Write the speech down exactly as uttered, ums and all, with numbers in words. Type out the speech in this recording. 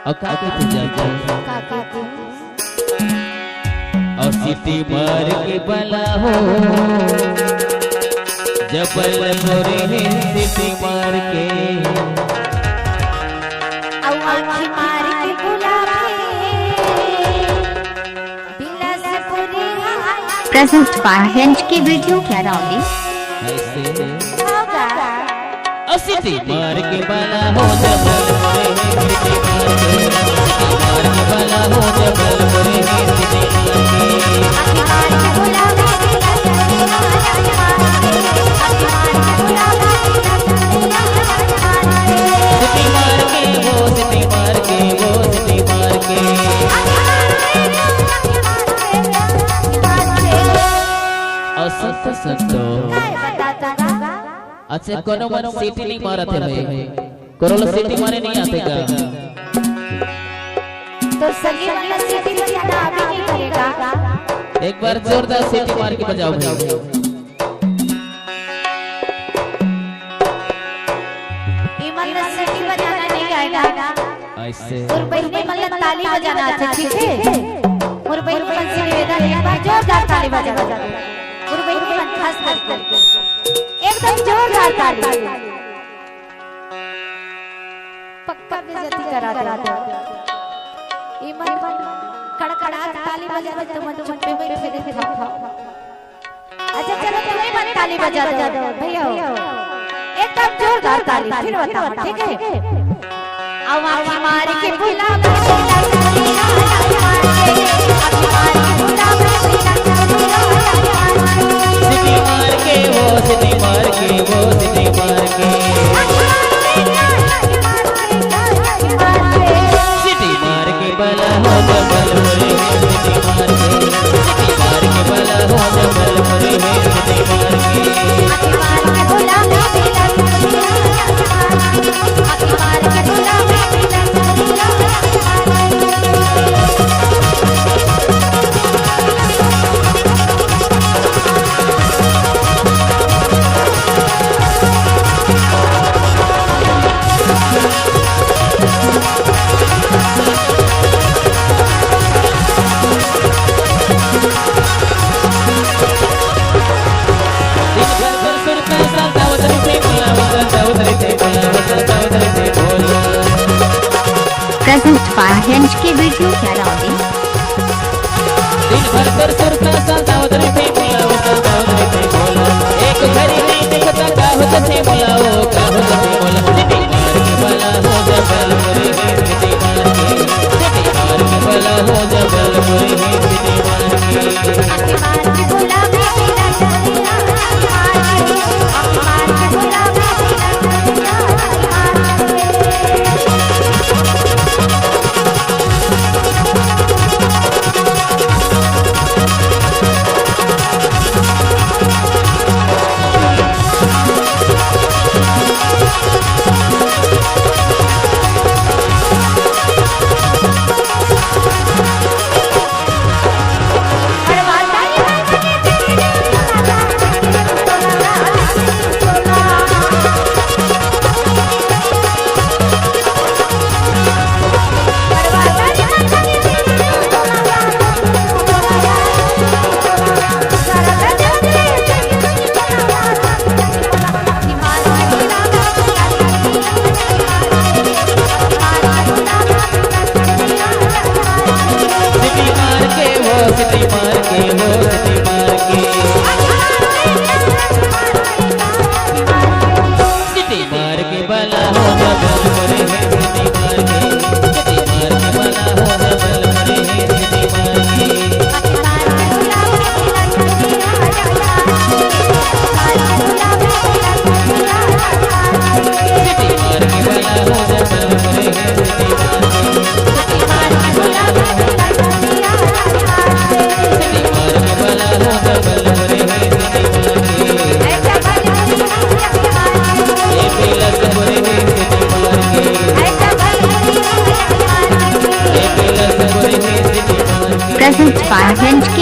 अउ का कहिथे जान? का कहिथे? अउ सिटी मार के बला हो, जबलपुर हे सिटी मार के। अउ आँखी मार के बुलावे, Bilaspuri. Present by H K Video Karauli। ऐसे। होगा। अउ सिटी मार के बला हो जबलपुर हे सिटी मार के, सिटी मार के बला हो जबलपुर हे सिटी मार के। सिटी मार के वो, सिटी मार के वो, सिटी मार के। अउ संत संतो। अच्छा, कोनो मन सिटी नइ मारत हे भाई। कोनो ल सिटी मारे नइ आथे का? तो संगी मन ल सिटी बजाना आबे नइ करे का? एक बार जोरदार सिटी मार के बजाओ भाई। इमन ल सिटी बजाना नइ आय ना। ऐसे। मोर बहिनी मन ल ताली बजाना आथे, ठीक हे? मोर बहिनी मन से निवेदन हे, एक बार जोरदार ताली बजा दो। मोर बहिनी मन खास करके एकदम जोरदार ताली। पक्का बेइज्जती करा दे। इमन कड़कड़ात ताली बजा दे, तुमन चुप्पे बइठे रहे। अच्छा, चलो, तुमन ताली बजा दो, भैया। एकदम जोरदार ताली, फिर बताओ, ठीक है? अब आँखी मार के बुला, सिटी मार के वो, सिटी मार के वो, सिटी मार के। सिटी मार के बला हो जबलपुर हे, सिटी मार के, सिटी मार के बला हो जबलपुर हे, सिटी मार के। Present by H K Video Karauli। दिन भर तोर सुरता सतावत रहिथे मोला, ओ सतावत रहिथे मोला। एक घरी नइ देखता का होत हे मोला, ओ का होत हे मोला। सिटी मार के बला हो जबलपुर हे, सिटी मार के, सिटी मार के बला हो जबलपुर हे, सिटी मार के। Present by H K